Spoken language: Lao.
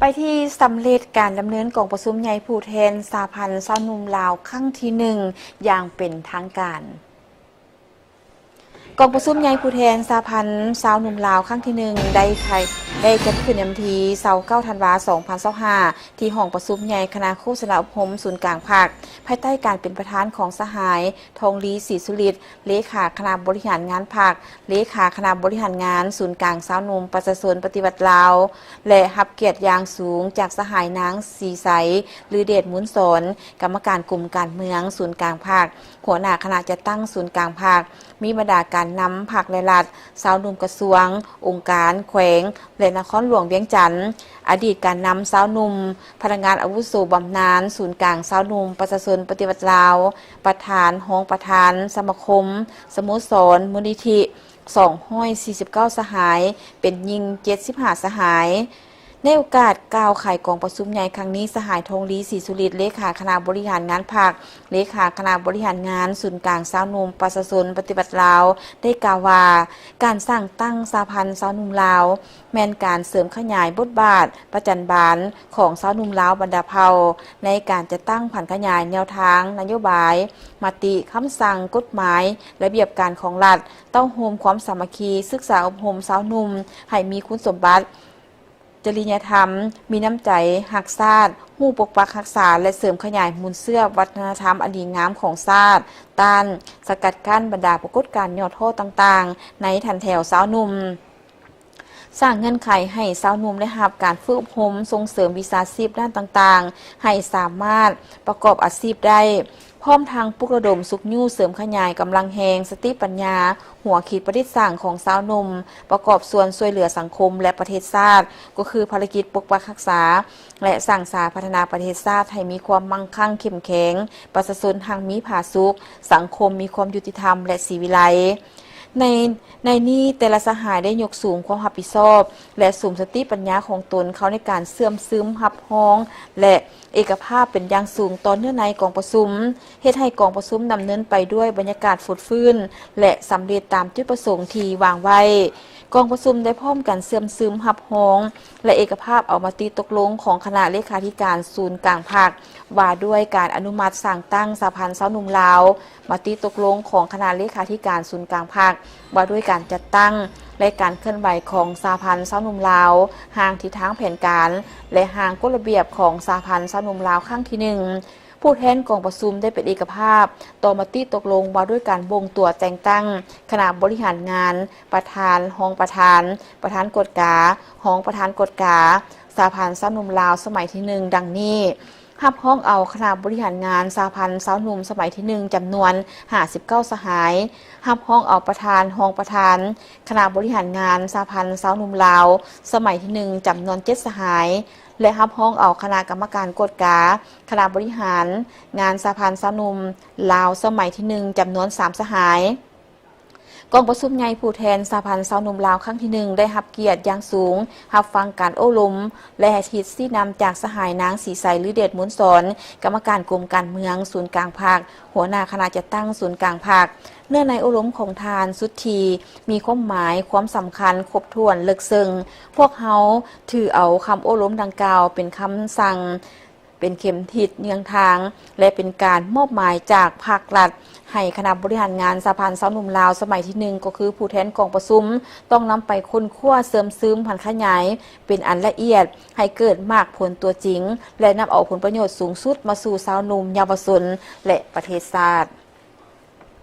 ປທີ່ສຳເລັດການດຳເນີນກອງປະຊຸມໃຫຍ່ຜູ້ແທນສະຫະພັນຊາວໜຸ່ມລາວຄັ້ງທີໜຶ່ງຢ່າງເປັນທາງການ. ກອງປະຊຸມໃຫຍ່ຜູ້ແທນສະຫະພັນຊາວໜຸ່ມລາວຄັ້ງທີໜຶ່ງໄດ້ໄຂ ໄດ້ຈັດຂຶ້ນໃນວັນທີຊາວເກົ້າ ທັນວາ ສອງພັນຊາວຫ້າ ທີ່ຫ້ອງປະຊຸມໃຫຍ່ຄະນະໂຄສະນາອົບຮົມສູນກາງພັກ ພາຍໃຕ້ການເປັນປະທານຂອງສະຫາຍ ທອງລີ ສີສຸລິດ ເລຂາຄະນະບໍລິຫານງານພັກ, ເລຂາຄະນະບໍລິຫານງານສູນກາງຊາວໜຸ່ມປະຊາຊົນປະຕິວັດລາວ ແລະ ຮັບກຽດຢ່າງສູງຈາກສະຫາຍນາງ ສີໃສ ລືເດດມູນສອນ ກຳມະການກົມການເມືອງສູນກາງພັກ, ຫົວໜ້າຄະນະຈັດຕັ້ງສູນກາງພັກ, ມີບັນດາການນຳພັກ ແລະ ລັດ, ຊາວໜຸ່ມກະຊວງ, ອົງການ, ແຂວງ ແລະ ນະຄອນຫຼວງວຽງຈັນ, ອະດີດການນຳຊາວໜຸ່ມ, ພະນັກງານອາວຸໂສບຳນານສູນກາງຊາວໜຸ່ມປະຊາຊົນປະຕິວັດລາວ, ປະທານ, ຮອງປະທານສະມາຄົມ, ສະໂມສອນ, ມູນນິທິ ສອງຮ້ອຍສີ່ສິບເກົ້າສະຫາຍ, ເປັນຍິງເຈັດສິບຫ້າສະຫາຍ. ໃນໂອກາດກ່າວໄຂກອງປະຊຸມໃຫຍ່ຄັ້ງນີ້, ສະຫາຍ ທອງລີ ສີສຸລິດ ເລຂາຄະນະບໍລິຫານງານພັກ, ເລຂາຄະນະບໍລິຫານງານສູນກາງຊາວໜຸ່ມປະຊາຊົນປະຕິວັດລາວ ໄດ້ກ່າວວ່າ ການສ້າງຕັ້ງສະຫະພັນຊາວໜຸ່ມລາວ ແມ່ນການເສີມຂະຫຍາຍບົດບາດປະຈັນບານຂອງຊາວໜຸ່ມລາວບັນດາເຜົ່າ ໃນການຈັດຕັ້ງຜັນຂະຫຍາຍແນວທາງນະໂຍບາຍ, ມະຕິ, ຄຳສັ່ງ, ກົດໝາຍ, ລະບຽບການຂອງລັດ, ເຕົ້າໂຮມຄວາມສາມັກຄີ, ສຶກສາອົບຮົມຊາວໜຸ່ມໃຫ້ມີຄຸນສົມບັດ ຈະລິຍະທຳ, ມີນ້ຳໃຈຮັກຊາດ, ຮູ້ປົກປັກຮັກສາ ແລະ ເສີມຂະຫຍາຍມູນເຊື້ອວັດທະນະທຳອັນດີງາມຂອງຊາດ, ຕ້ານສະກັດກັ້ນບັນດາປາກົດການຫຍໍ້ທໍ້ຕ່າງໆ ໃນຖັນແຖວຊາວໜຸ່ມ. ສ້າງເງື່ອນໄຂໃຫ້ຊາວໜຸ່ມໄດ້ຮັບການຝຶກອົບຮົມ, ສົ່ງເສີມວິຊາຊີບດ້ານຕ່າງໆ ໃຫ້ສາມາດປະກອບອາຊີບໄດ້, ພ້ອມທັງປຸກລະດົມຊຸກຍູ້ເສີມຂະຫຍາຍກຳລັງແຮງ, ສະຕິປັນຍາ, ຫົວຄິດປະດິດສ້າງຂອງຊາວໜຸ່ມ ປະກອບສ່ວນຊ່ວຍເຫຼືອສັງຄົມ ແລະ ປະເທດຊາດ, ກໍຄືພາລະກິດປົກປັກຮັກສາ ແລະ ສ້າງສາພັດທະນາປະເທດຊາດໃຫ້ມີຄວາມມັ່ງຄັ່ງເຂັ້ມແຂງ, ປະຊາຊົນຮັ່ງມີຜາສຸກ, ສັງຄົມມີຄວາມຍຸຕິທຳ ແລະ ສີວິໄລ. ໃນ ໃນນີ້ແຕ່ລະສະຫາຍໄດ້ຍົກສູງຄວາມຮັບຜິດຊອບ ແລະ ສຸມສະຕິປັນຍາຂອງຕົນເຂົ້າໃນການເຊື່ອມຊຶມ, ຮັບຮອງ ແລະ ເອກະພາບເປັນຢ່າງສູງຕໍ່ເນື້ອໃນກອງປະຊຸມ, ເຮັດໃຫ້ກອງປະຊຸມດຳເນີນໄປດ້ວຍບັນຍາກາດຟົດຟື້ນ ແລະ ສຳເລັດຕາມຈຸດປະສົງທີ່ວາງໄວ້. ກອງປະຊຸມໄດ້ພ້ອມກັນເຊື່ອມຊຶມ, ຮັບຮອງ ແລະ ເອກະພາບເອົາມະຕິຕົກລົງຂອງຄະນະເລຂາທິການສູນກາງພັກ ວ່າດ້ວຍການອະນຸມັດສ້າງຕັ້ງສະຫະພັນຊາວໜຸ່ມລາວ, ມະຕິຕົກລົງຂອງຄະນະເລຂາທິການສູນກາງພັກ ວ່າດ້ວຍການຈັດຕັ້ງ ແລະ ການເຄື່ອນໄຫວຂອງສະຫະພັນຊາວໜຸ່ມລາວ, ຮ່າງທິດທາງແຜນການ ແລະ ຮ່າງກົດລະບຽບຂອງສະຫະພັນຊາວໜຸ່ມລາວຄັ້ງທີໜຶ່ງ. ຜູ້ແທນກອງປະຊຸມໄດ້ເປັນເອກະພາບຕໍ່ມະຕິຕົກລົງວ່າດ້ວຍການບົ່ງຕົວແຕ່ງຕັ້ງຄະນະບໍລິຫານງານ, ປະທານ, ຮອງປະທານ, ປະທານກວດກາ, ຮອງປະທານກວດກາ, ສະຫະພັນຊາວໜຸ່ມລາວສະໄໝທີໜຶ່ງ ດັ່ງນີ້. ຮັບຮອງເອົາຄະນະບໍລິຫານງານສະຫະພັນຊາວໜຸ່ມສະໄໝທີໜຶ່ງ ຈຳນວນຫ້າສິບເກົ້າສະຫາຍ, ຮັບຮອງເອົາປະທານ, ຮອງປະທານຄະນະບໍລິຫານງານສະຫະພັນຊາວໜຸ່ມລາວສະໄໝທີໜຶ່ງ ຈຳນວນເຈັດສະຫາຍ ແລະ ຮັບຮອງເອົາຄະນະກຳມະການກວດກາຄະນະບໍລິຫານງານສະຫະພັນຊາວໜຸ່ມລາວສະໄໝທີໜຶ່ງ ຈຳນວນສາມສະຫາຍ. ກອງປະຊຸມໃຫຍ່ຜູ້ແທນສະຫະພັນຊາວໜຸ່ມລາວຄັ້ງທີໜຶ່ງ ໄດ້ຮັບກຽດຢ່າງສູງ ຮັບຟັງການໂອ້ລົມ ແລະ ທິດຊີ້ນຳຈາກສະຫາຍນາງ ສີໃສ ລືເດດມູນສອນ ກຳມະການກົມການເມືອງສູນກາງພັກ, ຫົວໜ້າຄະນະຈັດຕັ້ງສູນກາງພັກ. ເນື້ອໃນໂອ້ລົມຂອງທ່ານ ສຸດທີ ມີຄວາມໝາຍ, ຄວາມສຳຄັນ, ຄົບຖ້ວນ, ເລິກເຊິ່ງ. ພວກເຮົາຖືເອົາຄຳໂອ້ລົມດັ່ງກ່າວເປັນຄຳສັ່ງ ເປັນເຂັມທິດເຍືອງທາງ ແລະ ເປັນການມອບໝາຍຈາກພາກລັດໃຫ້ຄະນະບໍລິຫານງານສະຫະພັນຊາວໜຸ່ມລາວສະໄໝທີໜຶ່ງ ກໍຄືຜູ້ແທນກອງປະຊຸມ ຕ້ອງນຳໄປຄົ້ນຄວ້າເຊື່ອມຊຶມຜັນຂະຫຍາຍເປັນອັນລະອຽດ ໃຫ້ເກີດໝາກຜົນຕົວຈິງ ແລະ ນຳເອົາຜົນປະໂຫຍດສູງສຸດມາສູ່ຊາວໜຸ່ມ, ເຍົາວະຊົນ ແລະ ປະເທດຊາດ.